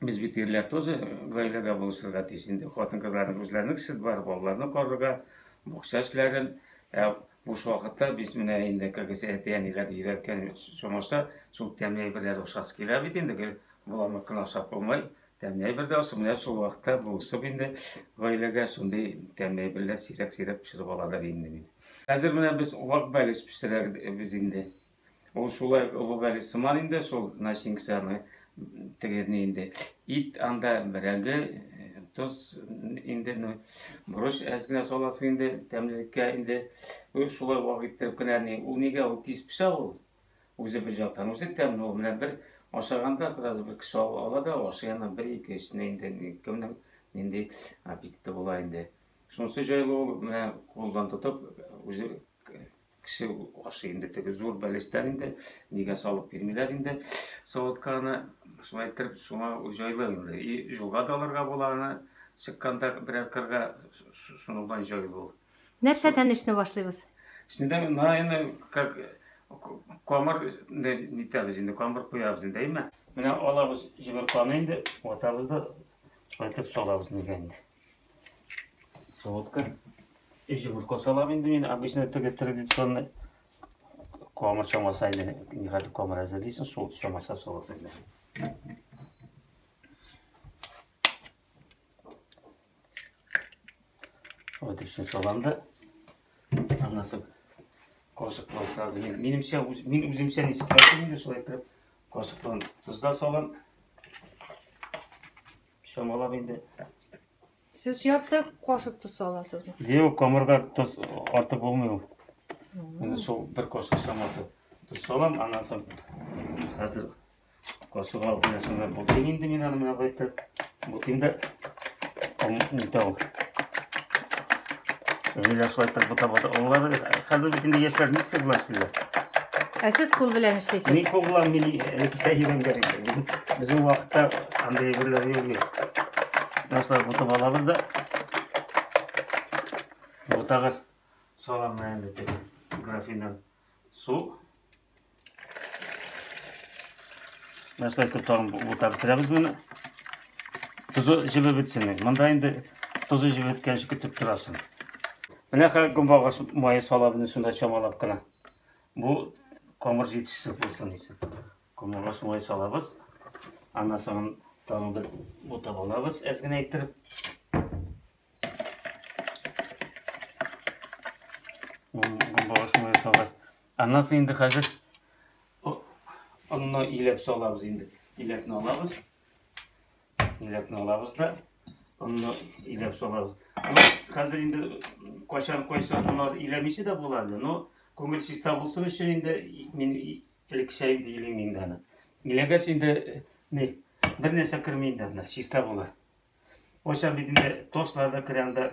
Без бит ирләр тоже гаиләгә булышырга тиеш инде. Хатын-кызларның үзләренең эше бар, балаларны карарга, бакча эшләрен. Ә буш вакытта без менә инде, как говорится, әти-әниләр өйрәткән чамаса, шул тәмле әйберләр ашасы килә бит инде, гел боламык кына ашап булмый. Тәмле әйбер дә ашап, менә шул вакытта булышып инде гаиләгә шундый тәмле әйберләр сирәк-сирәк пешереп аладыр инде мин. Хәзер менә без вак бәлеш пешерәбез инде. Ул шулай ук олы бәлеш сыман инде, шул начинкасы аны теге ни инде. Ит анда бәрәңге, тоз инде, ну, борыч әз генә саласың инде, тәмлелеккә инде. Ул шулай вак иттереп кенә ни, ул нигә ул тиз пешә ул. Үзе бер жактан, үзе тәмле ул. Менә бер ашаганда сразу бер кеше ала да ашый аннан бер ике өчне инде кемнең нинди аппетиты була инде. Шунысы җайлы ул, менә кулдан тотып үзе Кеше ашый инде теге зур бәлештән инде, нигә салып бирмиләр инде савытка аны. Шулай иттереп, шуңа ул җайлы инде. И юлга да алырга була аны, чыкканда берәр кырга, шуның белән җайлы ул. Нәрсәдән эшне башлыйбыз? Эшне дә менә инде как камыр нитәбез инде, камыр куябыз инде, әйме? Менә алабыз йомырканы инде, ватабыз да, шулай итеп салабыз нигә инде. Савытка. Өч йомырка салам инде мин. Обычно теге традиционный камыр чамаса инде, нихәтле камыр әзерлисең, шул чамаса саласың инде. Шулай итеп шуны салам да. Аннан соң кашык белән сразу мин, минемчә, мин үземчә ничек ясыйм инде, шулай итеп кашык белән тоз да салам. Чамалап инде. Сез ярты кашык тоз саласызмы? Юк, камырга тоз артык булмый ул. Инде шул бер кашык чамасы тоз салам, аннан соң хәзер кашык алып менә шунда бутыйм инде мин аны менә болай итеп. Бутыйм да нитә ул. Әниләр шулай итеп бутап бутап алалар. Хәзер бит инде яшьләр миксер белән эшлиләр. Ә сез кул белән эшлисез? Мин кул белән, мин элеккечә өйрәнгән идем. Безнең вакытта андый әйберләр юк иде. Башлап бутап алабыз да. Бутагыз салам инде теге графиннан су. Нәрсә итеп тагын бутап бетерәбез моны. Тозы җебеп бетсен. Монда инде тозы җебеп беткәнче көтеп торасың. Менә хәзер гөмбагаш мае салабыз шунда чамалап кына. Бу камыр җитешсез булсын өчен. Гөмбагаш мае салабыз. Аннан соң тагын бер бутап алабыз, әз генә иттереп. Гөмбагаш мае салабыз. Аннан соң инде хәзер онны иләп салабыз инде. Иләкне алабыз. Иләкне алабыз да онны иләп салабыз. Хәзер инде кайчан кайсы оннар иләмичә дә була инде. Но күңел чиста булсын өчен инде мин элеккечә инде илим инде аны. Иләгәч инде ни, бер нәрсә керми инде анда, чиста була. Кайчан бит инде ташлар да керә анда,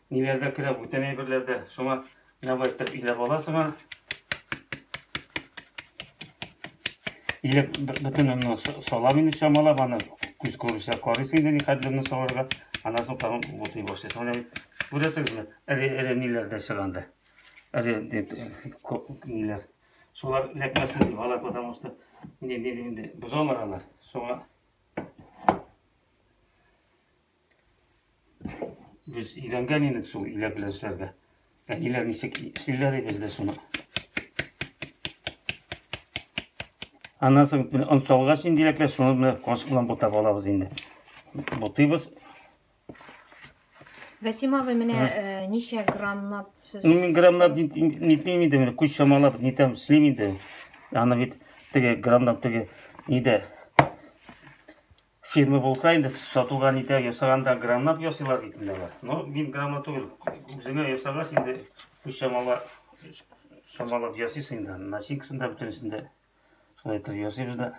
ниләр дә керә, бүтән әйберләр дә. Шуңа менә болай итеп иләп аласың аны. Иләп бөтен онны салам инде чамалап аны. Күз күрүчә карыйсың инде нихәтле онны салырга. Аннан соң тагын бутый башлыйсың. Менә күрәсегезме? Эре-эре ниләр дә чыга анда. Эре ниләр. Шулар эләкмәсен дип алар, потому что не не инде бозалар алар. Шуңа Без өйрәнгән инде шул иләк белән эшләргә. Әниләр ничек эшлиләр без дә шуны. Аннан соң он салгач инде иләкләр шуны менә кашык белән бутап алабыз инде. Бутыйбыз. Вәсим абый, менә э, ничә граммлап сез? Ну, мин граммлап нитмим инде, менә күз чамалап нитәм, эшлим инде. Аны бит теге граммлап теге нидә фирма булса инде сатуга нитә ясаганда граммлап ясыйлар бит инде алар. Но мин граммлап түгел, үзеңә ясагач инде күз чамалап чамалап ясыйсың инде. Начинкасын да бөтенесен дә шулай итеп ясыйбыз да.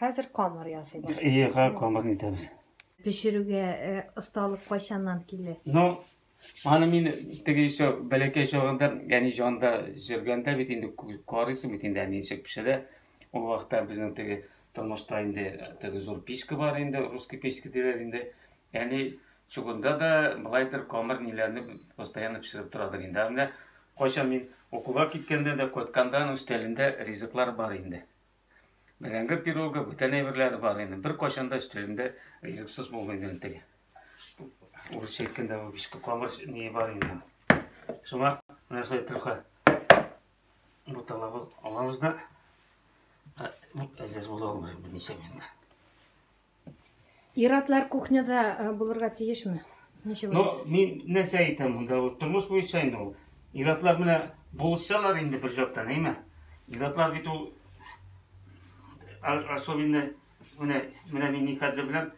Хәзер камыр ясыйбыз. Ие, хәзер камыр нитәбез. Пешерүгә э, осталык кайчаннан килде? Ну, аны мин теге еще бәләкәй чагында, әни җанда йөргәндә бит инде карыйсың бит инде әни ничек пешерә. Ул вакытта безнең теге тормышта инде теге зур печка бар инде, русский печка диләр инде. Әни чугунда да былайдыр камыр ниләрне постоянно пешереп торадыр инде. Ә менә кайчан мин укуга киткәндә дә, кайтканда аның өстәлендә ризыклар бар инде. Бәрәңге пирогы, бүтән әйберләре бар инде. Бер кайчан да өстәлендә ризыксыз булмый инде теге. Урысча әйткәндә бу бишке камыр ни бар инде. Шуңа менә шулай итеп буталап алабыз да әзер була ул берничә минутта. Ир-атлар кухняда э, булырга тиешме? Ничек Ну, мин нәрсә әйтәм монда, ул тормыш буенча инде ул. Ир-атлар менә булышсалар инде бер жактан, әйме? Ир-атлар бит ул особенно менә менә мин никадәр беләм,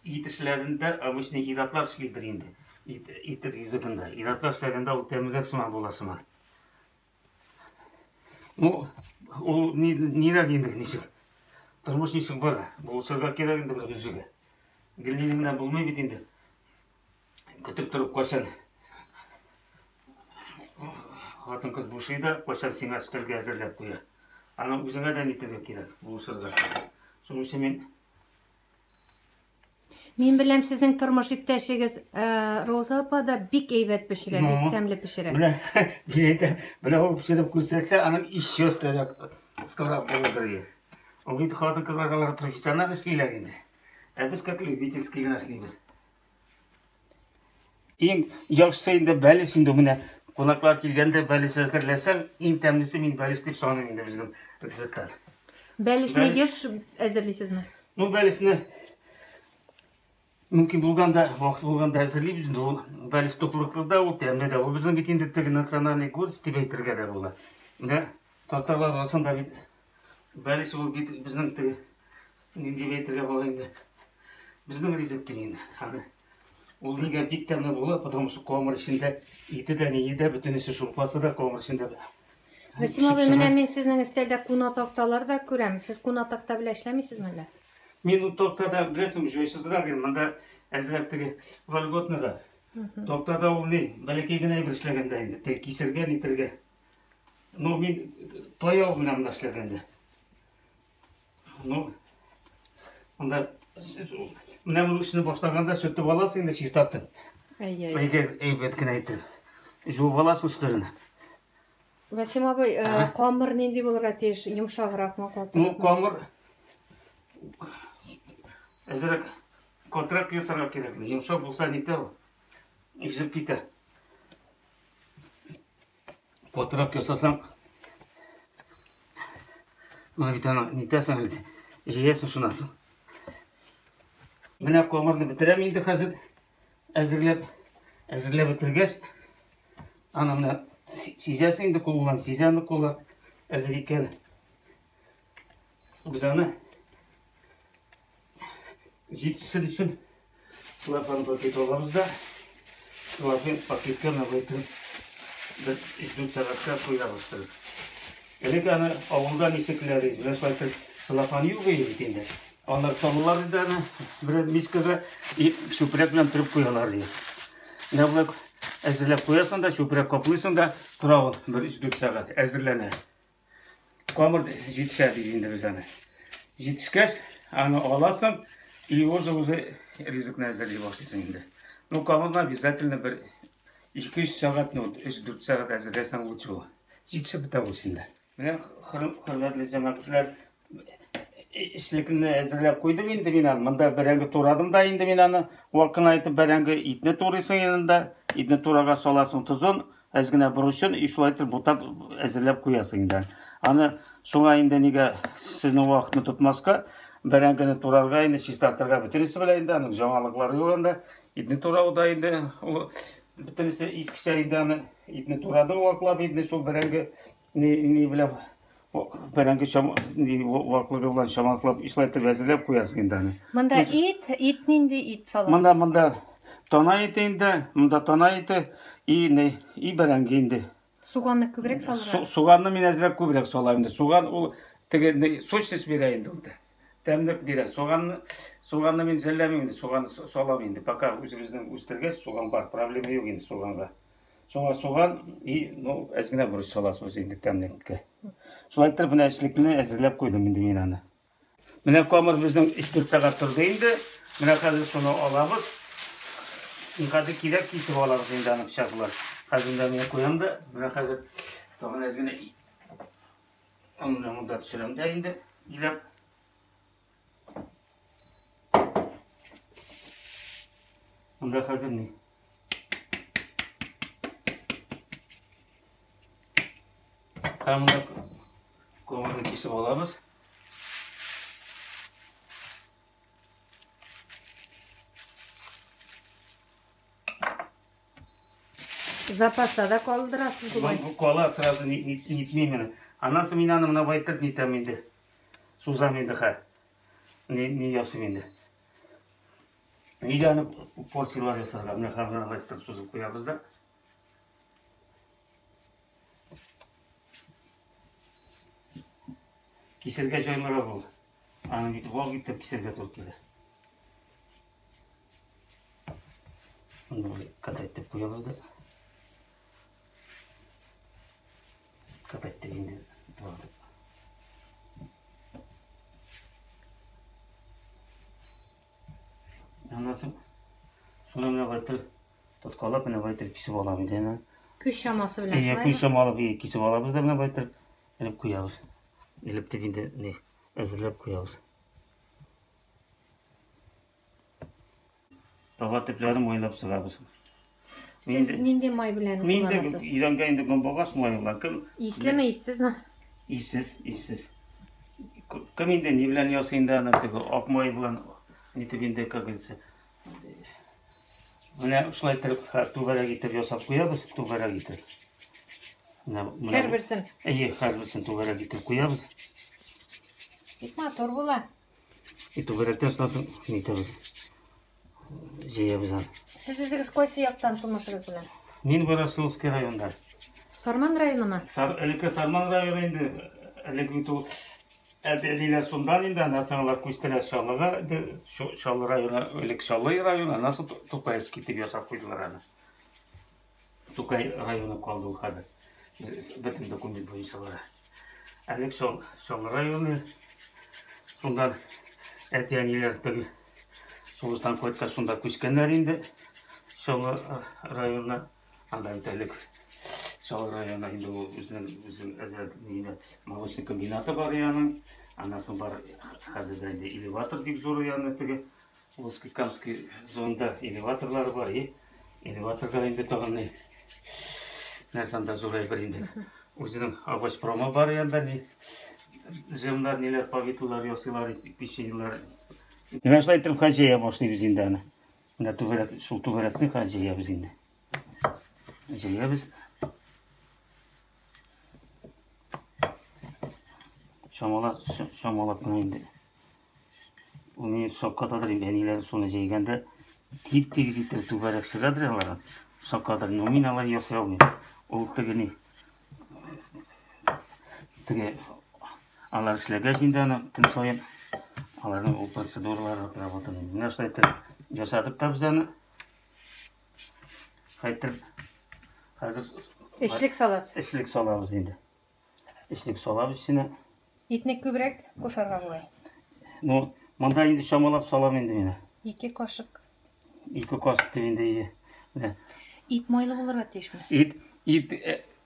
ит эшләрендә обычно ир-атлар эшлидер инде. Ит, ит ризыгында. Ир-атлар эшләгәндә ул тәмлерәк сыман була сыман. Ну, ул ни, нирәк инде ничек? Тормыш ничек бара? Булышырга кирәк инде бер үзегә. Гел ни белән булмый бит инде. Көтеп торып кайчан хатын-кыз бушый да, кайчан сиңа өстәлгә әзерләп куя. Аны үзеңә дә нитергә кирәк, булышырга. Шуның өчен мин Мин беләм, сезнең тормыш иптәшегез э, Роза апа да бик әйбәт пешерә, бик ну, тәмле пешерә. Менә, мин әйтәм, менә ул пешереп күрсәтсә, аның еще остарак, остарак булыр. Ул бит хатын-кызлар алар профессионал эшлиләр инде. Ә без как любительский генә эшлибез. Иң яхшысы инде бәлеш инде менә кунаклар килгәндә бәлеш әзерләсәң, иң тәмлесе мин бәлеш дип саныйм инде безнең рецепттан. Бәлешне еш әзерлисезме? Ну, бәлешне мөмкин булганда, вакыт булганда әзерлибез инде ул. Бәлеш туклыклы да ул, тәмле дә. Ул безнең бит инде теге национальный горсть дип әйтергә дә була. Менә татарлар арасында бит бәлеш ул бит безнең теге нинди дип әйтергә була инде. Безнең ризык дип инде. Аны ул нигә бик тәмле була, потому что камыр эчендә ите дә, ние дә, бөтенесе шулпасы да камыр эчендә. Вәсим абый, менә мин сезнең өстәлдә куна такталар да күрәм. Сез куна такта белән эшләмисезме әллә? Мин ул тактада, беләсең, җайсызрак инде. Монда әзрәк теге вольготно да. Тактада ул ни, бәләкәй генә әйбер эшләгәндә инде, теге кисергә, нитергә. Ну, мин таяу белән монда эшләгәндә. Ну, монда менә бу эшне башлаганда сүтеп аласың инде чистартып. Әйе. Әйбәт, әйбәт кенә итеп. Жуып аласың өстәленә. Вәсим абый, э, камыр нинди булырга тиеш? Йомшагракмы, катыракмы? Ну, камыр әзрәк катырак ясарга кирәк. Йомшак булса нитә ул. Изеп китә. Катырак ясасаң, менә бит аны нитәсең әле, җыясың шуннан соң. Менә камырны бетерәм инде хәзер. Әзерләп, әзерләп бетергәч, аны менә сизәсең инде кул белән, сизә аны кулы әзер икән. Без аны җитсен өчен целлофан пакет алабыз да, целлофан пакетка менә болай итеп бер 3-4 сәгатькә куябыз торып. Элек аны авылда ничекләр иде, менә шулай итеп целлофан юк иде бит инде. Алар салалар иде аны бер мискага и чүпрәк белән төреп куялар иде. Менә болай әзерләп куясың да, чүпрәк каплыйсың да, тора ул бер 3-4 сәгать әзерләнә. Камыр җитешә ди инде без аны. Җитешкәч, аны аласың и уже уже ризыкны әзерли башлыйсың инде. Ну, камырны обязательно бер 2-3 сәгать, ну, 3-4 сәгать әзерләсәң лучше була. Җитешеп бетә ул инде. Менә хөрмәтле җәмәгатьләр, эчлекне әзерләп куйдым инде мин аны. Монда бәрәңге турадым да инде мин аны. Вак кына итеп бәрәңге итне турыйсың инде. Итне турага саласың тозын, әз генә борычын, и шулай итеп бутап әзерләп куясың инде. Аны шуңа инде нигә сезнең вакытны тотмаска, бәрәңгене турарга инде чистартырга бөтенесе белә инде, аның яңалыклары юк анда. Итне турау да инде ул бөтенесе искечә инде аны итне турадың ваклап инде шул бәрәңге ни, ни белән бәрәңге чам, ни, ваклыгы белән чамаслап шулай итеп әзерләп куясың инде аны. Монда ит, ит нинди ит саласыз? Монда монда тана ите инде, монда тана ите и не, и бәрәңге инде. Суганны күбрәк салырга? Суганны мин әзрәк күбрәк салам инде. Суган ул теге сочность бирә инде ул. Тәмлек бирә. Суганны, суганны мин жәлләмим инде, суганны салам инде. Пока үзебезнең үстергәч, суган бар, проблема юк инде суганга. Шуңа суган и, ну, әз генә борыч саласыз инде тәмлеккә. Шулай итеп менә эчлекне әзерләп куйдым инде мин аны. Менә камыр безнең 3-4 сәгать торды инде. Менә хәзер шуны алабыз. Хәзер кирәк кисеп алабыз инде аны пычак белән. Хәзер инде мин куям да, менә хәзер тагын әз генә онны монда төшерәм дә инде. Иләп. Монда хәзер ни? Һәм монда комырны кисеп алабыз. Запаста да калдырасыз болай. Бу кала сразу нитмим менә. Аннан соң мин аны менә болай итеп нитәм инде. Сузам инде хә. Ни, ни ясыйм инде. Нигә аны порцияләр ясарга? Менә хә менә болай итеп сузып куябыз да. Кисергә җайлырак ул. Аны бит вак итеп кисергә туры килә. Моны катать итеп куябыз да. Катать итеп инде турадык. Аннан соң шуны менә болай итеп тоткалап менә болай итеп кисеп алам инде әнә. Күз чамасы белән шулаймы? Күз чамалап кисеп алабыз да менә болай итеп элеп куябыз. Элеп дип инде ни әзерләп куябыз. Таба төпләрен майлап сыгабыз. Сез нинди май белән Мин инде өйрәнгән инде гомбагаш мае белән. Кем Ислеме, иссезме? Иссез, иссез. Кем инде ни белән ясый инде аны теге ак май белән нитеп инде, как говорится. Менә шулай итеп түгәрәк итеп ясап куябыз, түгәрәк итеп. Менә һәрберсен. Әйе, һәрберсен түгәрәк итеп куябыз. Бик матур була. И түгәрәктән соң нитәбез. Җыябыз аны. Сез үзегез кайсы яктан тумышыгыз белән? Мин Ворошиловский районда. Сарман районымы? Сар, элекке Сарман районы инде, элек бит ул әти-әниләр шундан инде, аннан соң алар күчтеләр Чаллыга, инде Чаллы районы, элек Чаллы районы, аннан соң Тукаевский дип ясап куйдылар аны. Тукай районы калды ул хәзер. Бөтен документ буенча бара. Элек Чаллы районы, шундан әти-әниләр теге сугыштан кайткач шунда күчкәннәр инде Чаллы районына. Анда бит элек Чаллы районы инде ул үзенең үзенең әзер нигә молочный комбинаты бар аның. Аннан соң бар хәзер дә инде элеватор бик зур яны теге Волжский-Камский зонада элеваторлар бар. И элеваторда инде тагын ни нәрсә анда зур әйбер инде. Үзенең овощпромы бар янда ни джемнар, ниләр, повидлар ясыйлар, печеньелар. Менә шулай итеп хәзер җәя башлыйбыз инде аны. Менә түгәрәк, шул түгәрәкне хәзер җәябез инде. Җәябез. Чамалап, чамалап кына инде. Ул мине шаккатадыр инде, әниләр шуны җәйгәндә тип-тигез итеп түгәрәк чыгадыр алар. Шаккатыр. Но мин алай ясый алмыйм. Ул теге ни теге алар эшләгәч инде аны көн саен аларның ул процедуралары отработаны. Менә шулай итеп ясадык та без аны. Хәйтер хәзер эчлек саласыз. Эчлек салабыз инде. Эчлек салабыз эченә. Итне күбрәк кушарга була. Ну, монда инде чамалап салам инде мин. 2 кашык. 2 кашык дип инде. Менә. Ит майлы булырга тиешме? Ит, ит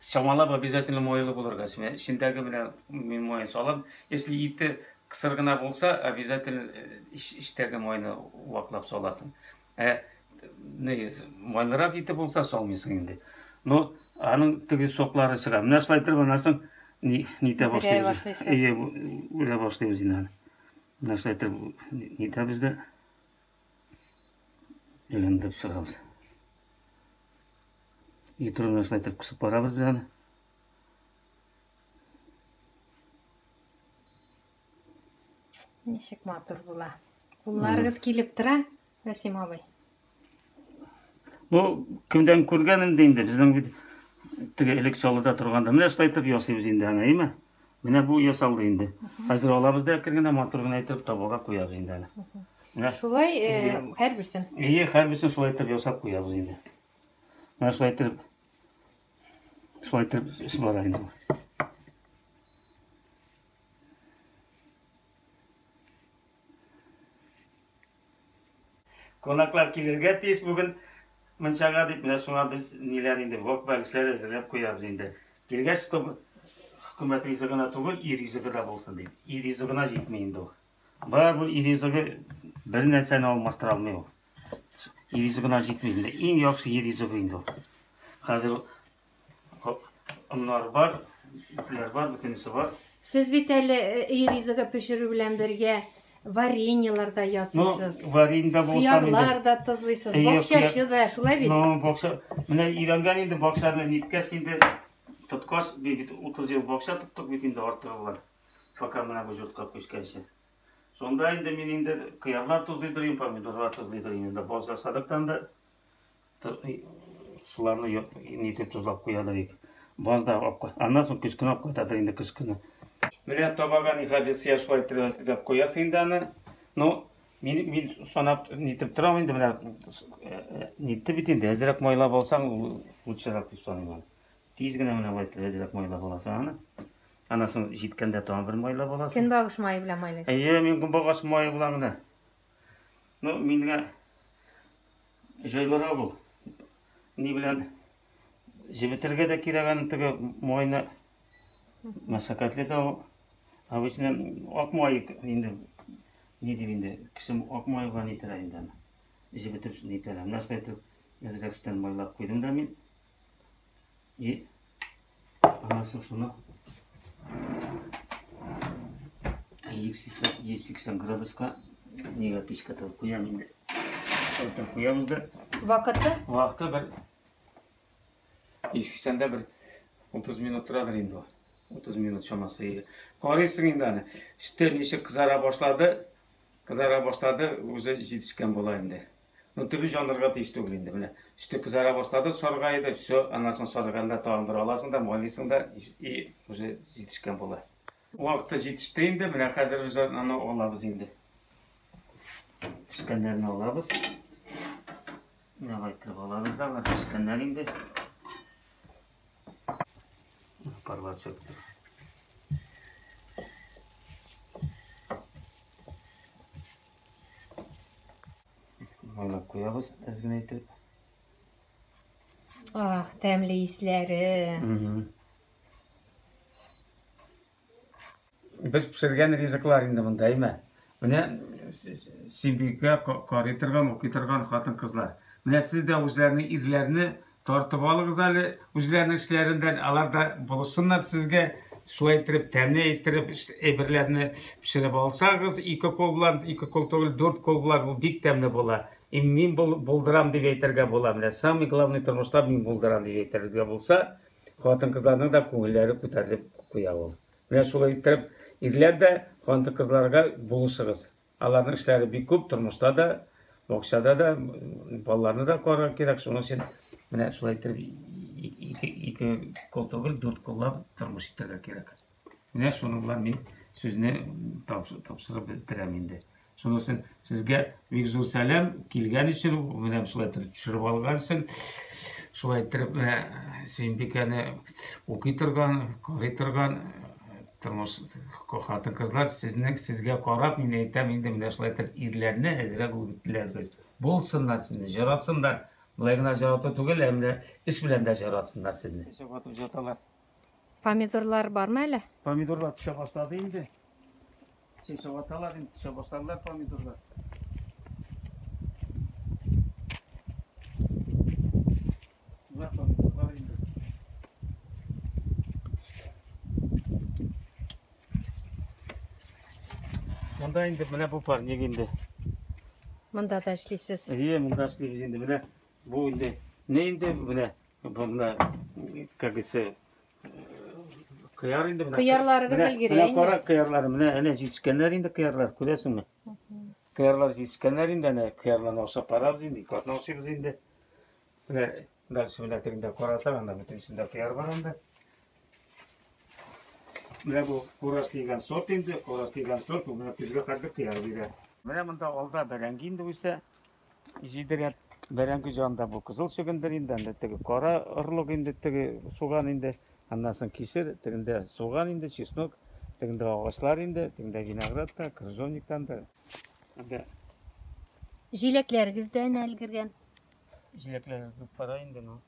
чамалап обязательно майлы булырга. Эчендәге менә мин майын салам. Если ите кысыр гына булса, обязательно эчтәге майны ваклап саласың. Ә майлырак ите булса салмыйсың инде. Но аның теге соклары чыга. Менә шулай итеп аннан соң нитә башлыйбыз. Әйе, үрә башлыйбыз инде аны. Менә шулай итеп нитәбез дә әйләндереп чыгабыз. И туры менә шулай итеп кысып барабыз без аны. Ничек матур була. Кулларыгыз килеп тора, Вәсим абый. Ну, кемдән күргән инде инде, безнең бит теге элек Чаллыда торганда менә шулай итеп ясыйбыз инде аны, әйме? Менә бу ясалды инде. Хәзер алабыз да әкрен генә матур гына итеп табага куябыз инде аны. Менә шулай һәрберсен. Әйе, һәрберсен шулай итеп ясап куябыз инде. Менә шулай итеп шулай итеп эш бара инде. Кунаклар килергә тиеш бүген мунчага дип, менә шуңа без ниләр инде, вак бәлешләр әзерләп куябыз инде. Килгәч, чтобы Хөкүмәт ризыгына түгел, ир ризыгы да булсын дип. Ир ризыгына җитми инде ул. Барыбер ир ризыгы бер нәрсәне алмаштыра алмый ул. Ир ризыгына җитми инде. Иң яхшы ир ризыгы инде ул. Хәзер оннар бар, итләр бар, бөтенесе бар. Сез бит әле өй ризыгы пешерү белән бергә вареньелар да ясыйсыз. Ну, варенье да булса инде. Кыярлар да тозлыйсыз, бакчачы да, шулай бит? Ну, бакча, менә өйрәнгән инде бакчаны ниткәч инде тоткач, бит 30 ел бакча тоттык бит инде артыгы белән. Пока менә бу йортка күчкәнче. Шунда инде мин инде кыярлар тозлыйдыр идем, помидорлар тозлыйдыр идем инде. Баз ясадык та инде. Суларны нитеп тозлап куядыр идек. Базда алып кай. Аннан соң көз көне алып кайтадыр инде көз көне. Менә табага нихәтле сыя шулай итеп куясың инде аны. Ну, мин санап нитеп торам инде менә нитте бит инде әзрәк майлап алсаң лучшерак дип саныйм аны. Тиз генә менә болай итеп әзрәк майлап аласың аны. Аннан соң җиткәндә тагын бер майлап аласың. Көнбагыш мае белән майлыйсың. Әйе, мин көнбагыш мае белән генә. Ну, миңа җайлырак ул. Ни белән җебетергә дә кирәк аны теге майны мәшәкатьле дә ул. Обычно ак май инде ни дип инде кеше ак май белән итә инде аны. Җебетеп нитәләр. Менә шулай итеп әзрәк сөттән майлап куйдым да мин. И аннан соң шуны 180 градуска нигә пичкә тыгып куям инде. Тыгып куябыз да. Вакыты? Вакыты бер 180-дә бер 30 минут торадыр инде ул. 30 минут чамасы. Карыйсың инде аны. Сөте ничек кызара башлады, кызара башлады, үзе җитешкән була инде. Ну, төбе җанырга тиеш түгел инде. Менә сөте кызара башлады, саргайды, все, аннан соң сарганда тагын бер аласың да, майлыйсың да, и уже җитешкән була. Вакыты җитеште инде, менә хәзер без аны алабыз инде. Пешкәннәрне алабыз. Менә кайтырып алабыз да, алар пешкәннәр инде. Парлар чыкты. Майлап куябыз, әз генә итеп. Ах, тәмле исләре. Без пешергән ризыклар инде монда, әйме? Менә Сөембикә карый торган, укый торган хатын-кызлар. Менә сез дә үзләренең ирләрне тартып алыгыз әле, үзләренең эшләреннән, алар да булышсыннар сезгә. Шулай иттереп, тәмле иттереп әйберләрне пешереп алсагыз, ике кул белән, ике кул түгел, дүрт кул белән бу бик тәмле була. И мин булдырам дип әйтергә була. Менә самый главный тормышта мин булдырам дип әйтергә булса, хатын-кызларның да күңелләре күтәрелеп куя ул. Менә шулай иттереп, ирләр дә хатын-кызларга булышыгыз. Аларның эшләре бик күп, тормышта да, бакчада да, балаларны да карарга кирәк. Шуның өчен менә шулай иттереп ике кул түгел, дүрт куллап тормыш итәргә кирәк. Менә шуның белән мин сүзне тапшырып бетерәм инде. Шуның өчен сезгә бик зур сәлам, килгән өчен, менә шулай итеп төшереп алган өчен, шулай иттереп менә Сөембикәне укый торган, карый торган тормыш хатын-кызлар сезнең сезгә карап мин әйтәм инде менә шулай итеп ирләрне әзрәк үгетләгез. Булсыннар сезне, жаратсыннар. Болай гына жарату түгел, ә менә эш белән дә жаратсыннар сезне. Чәчәк атып жаталар. Помидорлар бармы әле? Помидорлар төшә башлады инде. Чәчәк аталар инде, төшә башладылар помидорлар. Болар помидорлар инде. Монда инде менә бу парник инде. Монда да эшлисез. Әйе, монда эшлибез инде. Менә бу инде не инде менә менә как говорится, кыяр инде менә. Кыярларыгыз өлгерә инде. Менә кара кыярлары, менә әнә җитешкәннәр инде кыярлар, күрәсеңме? Кыярлар җитешкәннәр инде, әнә кыярларны ашап карабыз инде, ике атна ашыйбыз инде. Менә дальше менә тегендә карасаң, анда бөтенесендә кыяр бар анда. Менә бу кураш дигән сорт инде, кураш дигән сорт, бу менә көзгә хәтле кыяр бирә. Менә монда алда бәрәңге инде үсә. Җиде рәт бәрәңге җанында бу кызыл чөгендер инде, анда теге кара орлык инде, теге суган инде, аннан соң кишер, тегендә суган инде, чеснок, тегендә агачлар инде, тегендә виноград та, крыжовниктан да. Анда Җиләкләрегез дә әнә өлгергән. Җиләкләр күп бара инде, ну.